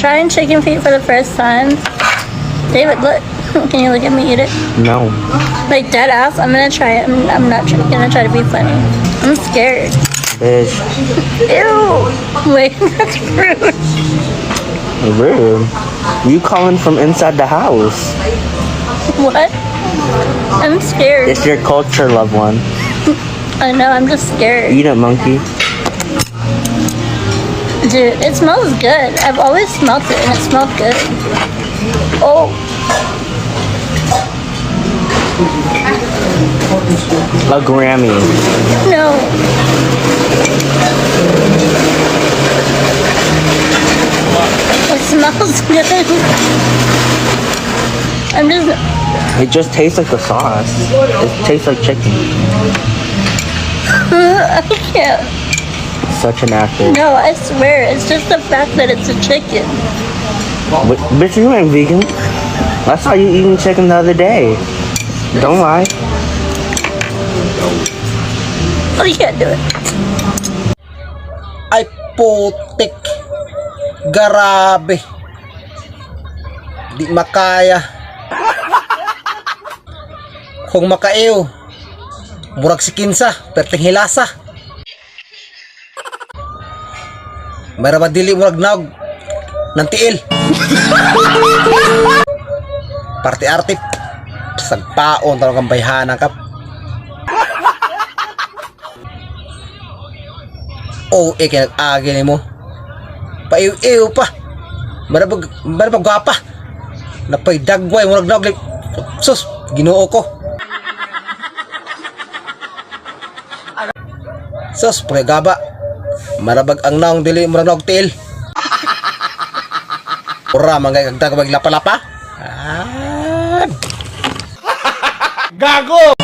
Trying chicken feet for the first time. David, look. Can you look at me eat it? No. Like, dead ass, I'm gonna try it. I'm not gonna try to be funny. I'm scared. Bitch. Ew. Wait, that's rude. Rude. You calling from inside the house. What? I'm scared. It's your culture, loved one. I know, I'm just scared. Eat it, monkey. Dude, it smells good. I've always smelled it and it smelled good. Oh, A Grammy. No. It smells good. I'm just, It just tastes like the sauce. It tastes like chicken. I can't. Such an actor. No, I swear, it's just the fact that it's a chicken. Wait, bitch, you ain't vegan. I saw you eating chicken the other day. Don't lie. Oh, you can't do it. Ay, putik. Grabe. Di makaya. Kung makaiw, murag si Kinsa, perting hilasa. Mayra ba dili murag naog ng tiil. Parte-arte, sagpaon talagang bayhana ka. Oh, eh, kaya agi ni mo. Paiw-iw pa. Marabag, marabag gwapa. Napay dagway, murag naog. Like, sus, ginoo ko. Sus, pregaba. Marabag ang naong dili, murag naog tiil. Ura, mga kagdag lapa-lapa. Ah. Gago!